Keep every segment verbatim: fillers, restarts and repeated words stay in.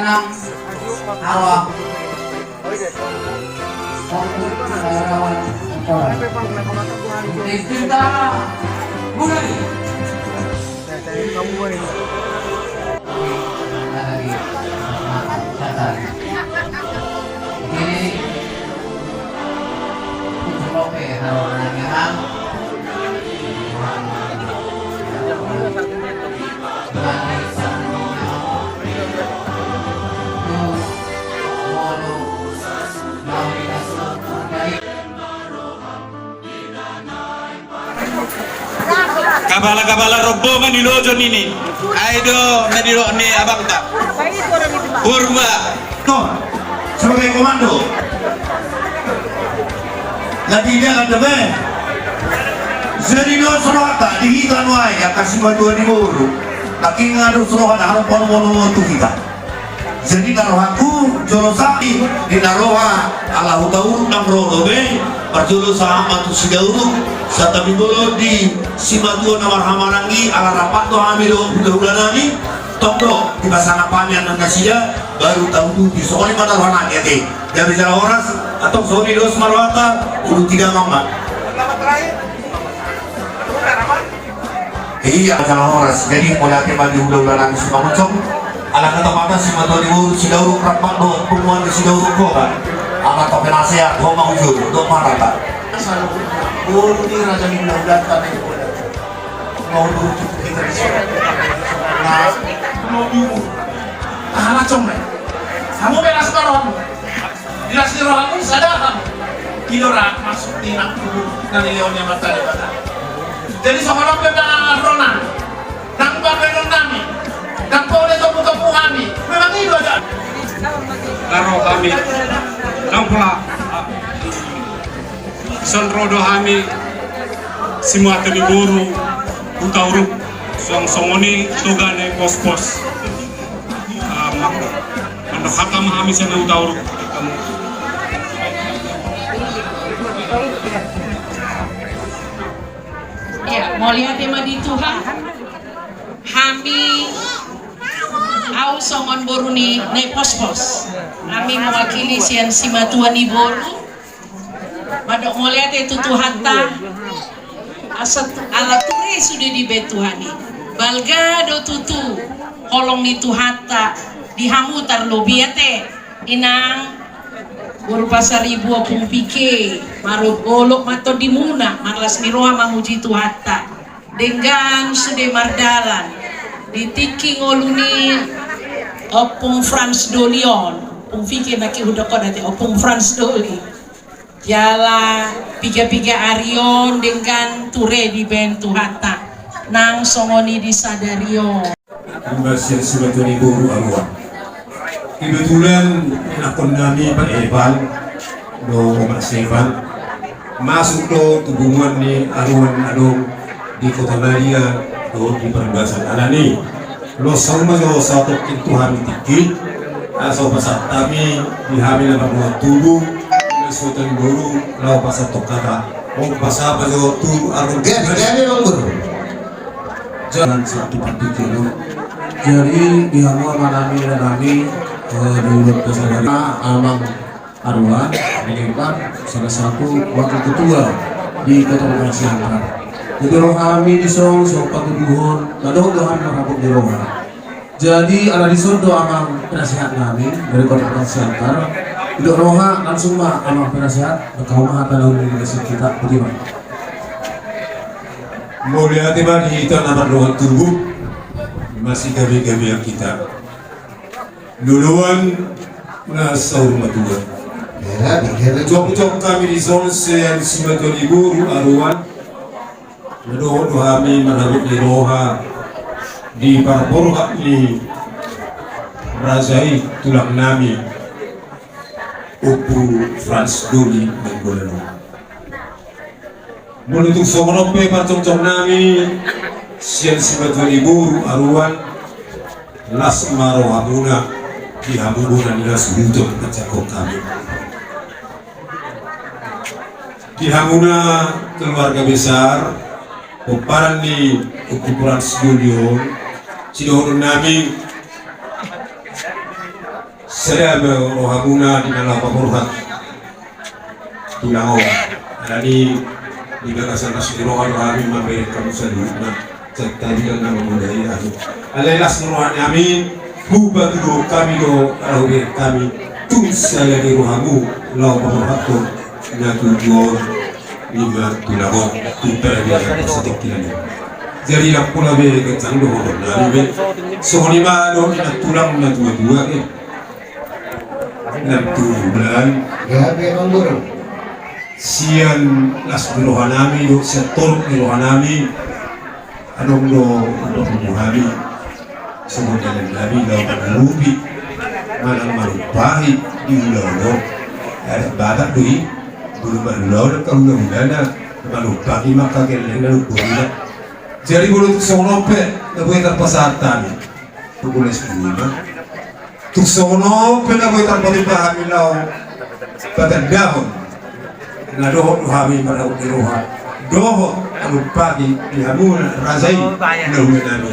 Awak. Fokus, relawan, sekolah. Cinta, mulai. Kapala-kapala rombongan ni lojo nini. Ai do na didok ni abangta. Purba. Ton, sebagai komando. Jadi dia kan debe. Jadi dos rohanta di hita nuaeng angka simatua ni boru. Tapi nga dos roha na harus panu-panu tu hita. Jadi na rohangku jolo sahat i, di na roha ala huta uruk nang ro dope, parjolo sahat ma tu sidauruk, santabi bolon di simatua na marhahamaranggi, ala rap do hami dohot hulahula nami, tong do dipasangap hami annon nasida, baru tauduti songon i ma na roha nami ate. Jadi jala horas, antong songon i dos ma rohanta, uduti damang ma. Iya, masalah horas. Jadi, mauliate ma di hulahula nami Simangunsong. Ala hata patah, simatua ni boru sidauruk rap dohot punguan ni sidauruk Koba. Ala penasehat, ho ma hujur, dok ma rata. Asal boru ni raja ni hulahulanta na i. Mau boru cukup kita di sini. Nah, mau jumur. Tahan acong, men. Kamu belas baron. Di las ni rohamu sada hamu. I do ra maksud ni nang tubu na nilehon ni Amanta Debata. Jadi songon on pe ma roha nami, nang pambahenon nami, nang pole topu-topu hami, memang i do aja. Nang ro hami, nang pola. Songon ro do hami, simatua ni boru Hutauruk, suang songon i Toga Naipospos. Ah, maka. Mandok hata ma hami sian Hutauruk. Ya, mauliate ma di Tuhan. Hami, au songon boru ni Naipospos. Hami mewakili sian simatua ni boru. Mandok mauliate tu Tuhanta. Asa tu, ala ture sude dibaen Tuhan i. Balga do tutu holong ni Tuhanta di hamu tarlobi ate. Inang boru Pasaribu, Ompung Pike, marolopolop ma tondimuna, marlas ni roha mamuji Tuhanta. Denggan sude mardalan di tingki ngolu ni Ompung Frans Doli on. Ompung Pike nangkin hudok on ate, Ompung Frans Doli. Jala piga-piga ari on denggan ture dibaen Tuhanta, nang songon i di sadari on. Imbas sian simatua ni boru Aruan. Kebetulan anakkon nami Pak Evan do Omak Sevan masuk do tu punguan ni Aruan adong di Kota Madia do di Parbasan. Alani i, los hamu ma jo sahat tu hami tingki, asa hupasahat hami di hami na mardongan tubu, na suhoton boru, laho pasahathon hata. Hupasahat ma jo tu Aruan. Gabe, gabe, Bang Boru. Jangan satu partikel. Jadi di hamu amang nami, inang nami, eh, di ulaon sadari on, amang Aruan, ini kan salah satu wakil ketua di Kota Bekasi Siantar. Jadi roha nami dison, so patuduhon, na dohot do hami marhabot ni roha. Jadi ala dison do amang penasehat nami dari Kota Bekasi Siantar. Didok roha langsung ma amang penasehat, maka homa hata na uli di kita, bagaimana? Mauliate ma di hita na mardongan tubu, masigabe-gabean hita. Loloan na saur matua. Jokjok hami dison sian simatua ni boru Aruan. Na dohot do hami marhabot ni roha di parborhat ni raja i tulang nami Ompu Frans Doli Nainggolan on. Molo tung songon on pe parjokjok nami sian simatua ni boru Aruan, las ma rohamuna di hamu bona ni las huta na jangkon hami. Di hamuna keluarga besar pomparan ni Ompu Frans Doli on, sidohonon nami Sada ma rohamuna di na laho paborhat tulang on. Alani di bagasan las ni roha do hami mambahen hamu saluhutna. Jadi na mamodai ahu. Alai las ni roha nami, hupatuduhon hami do, ala hubereng hami tung sada ni rohamu laho paborhathon na tujuon ni ma tulang on. Pintar dia satik kilani. Jadi na pola be ganjang dohonon nami be. Songon i ma dohot ni na tulang na tuatua be. Nang tulang. Gabe mangguru. Sian las ni roha nami dohot sian torop ni roha nami. Adong do, adong do hami. Songon dalan nami laho mangurupi manang manumpahi di ulaon on. Adat Batak do i. Molo marulaon angka hulahulana, manumpahi ma angka gellengna dohot boruna. Jadi molo tung songon on pe na boi tarpasahat hami. Pukul sepuluh lima. Tung songon on pe na boi tarpatupa hami laho patandahon na dohot do hami marhahut ni roha dohot manumpahi di hamuna raja i, hulahula nami.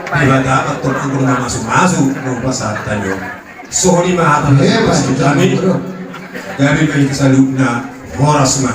Debata ma antong anggo na mamasumasu na hupasahat hami on. Songon i ma hata ni hami. Gabe ma hita saluhutna. Horas ma.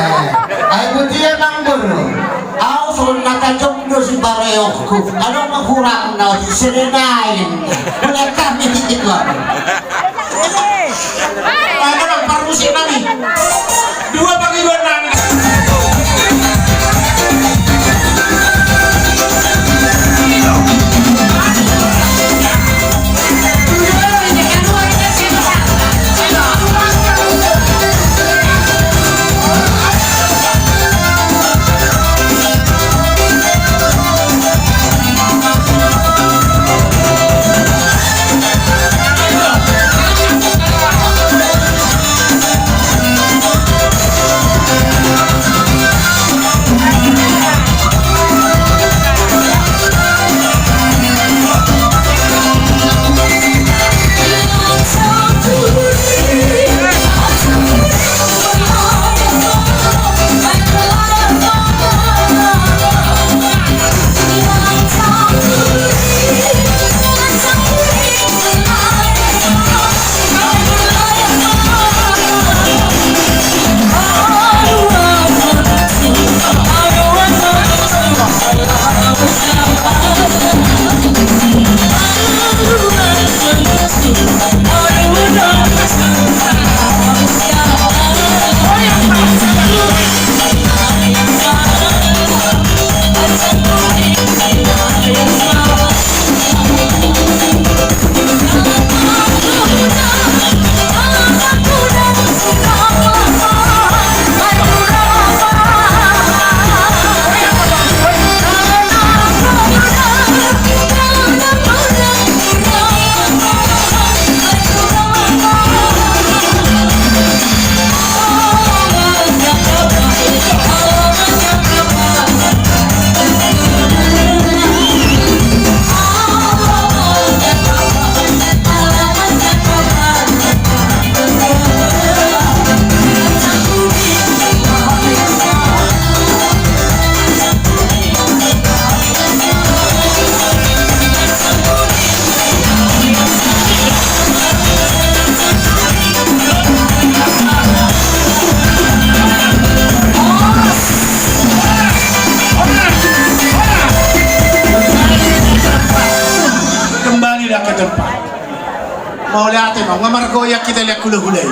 Ai botima, Amang Boru. Ahu songon na tajom do sipareonku. Adong ma hurangna, sidenain. Mulai kami di situ. Ai, mana parmusik nami? Dua pagi dua nami. Kembali dah ke tempat. Mauliate ma, nga margoyang hita liat hulahula i.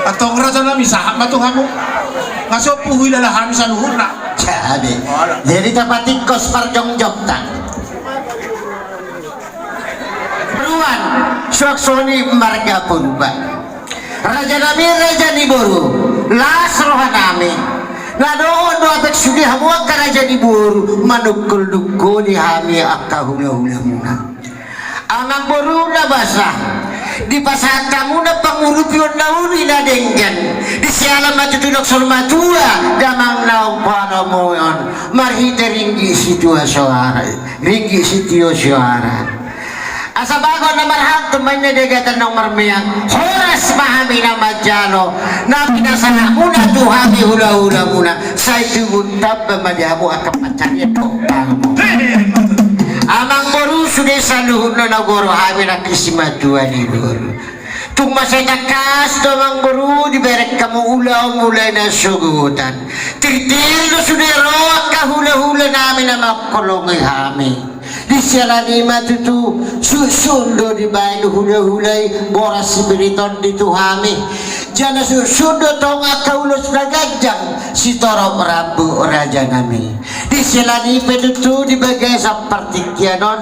Antong raja nami, sahat ma tu hamu. Nga sombu huilala hami saluhutna. Jadi. Jadi tapatingkos parjongjongta. Ruan, suang songon i marga Purba. Raja nami, raja ni boru, las roha nami. Na dohot do atik sude hamu angka raja ni boru, manungkol-nungkoli hami angka hulahulamuna. Amang boru na basa, dipasahat hamuna pangurupion na uli na denggan. Disiala ma tutu didok saur matua damang naung palomohon, marhite ringgit sitio soara. Ringgit sitio soara. Asa bagot na marhalto ma inna di agatan naung marmeang. Horas ma hami na manjalo na pinasahatmuna tu hami hulahulamuna. Sai tubu tamba ma di hamu angka pancarian do. Amang boru, sude saluhutna na hugoari hami nangkin simatua ni boru. Tung mansai tangkas do amang boru dibereng hamu ulaon mulai na sogot an. Tirtir do sude ro angka hulahula nami na mangholongi hami. Disiala ni i ma tutu, suhutsuhut do dibaen hulahula i boras sipir ni tondi tu hami. Jala suhutsuhut do tong angka ulos na ganjang sitorop rambu raja nami. Disiala ni i pe tutu di bagasan partingkian on,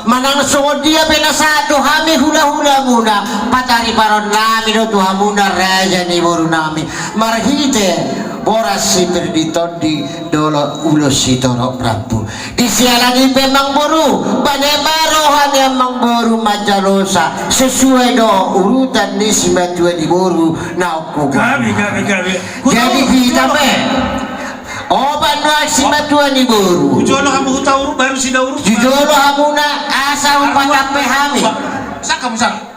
manang songon dia pe na sahat tu hami hulahulamuna, patariparon nami do tu hamuna raja ni boru nami, marhite boras sipir ni tondi dohot ulos sitorop rambu. Disiala ni i pe amang boru, bane ma roha ni amang boru manjalosa, sesuai do urutan ni simatua ni boru na okkok. Gabe, gabe, gabe. Jadi hita pe. Obat nuaeng simatua ni boru. Jujolo hamu huta uruk, baru sida uruk. Jujolo hamuna asa hupatampe hami. Saka musang.